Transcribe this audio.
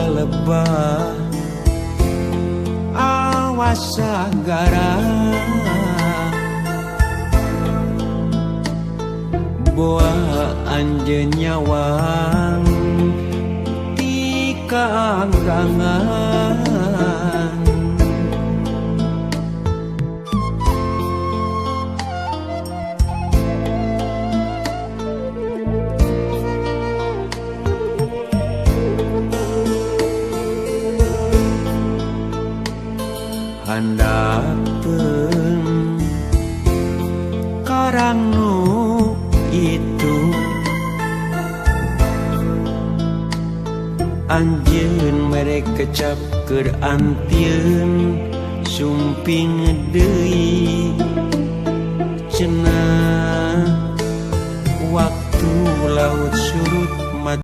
Lebah awas sagara boa anjeun nyawang ti kaanggangan. Handapeun karang nu itu anjeun mere kecap keur antieun sumping deui cenah waktu laut surut.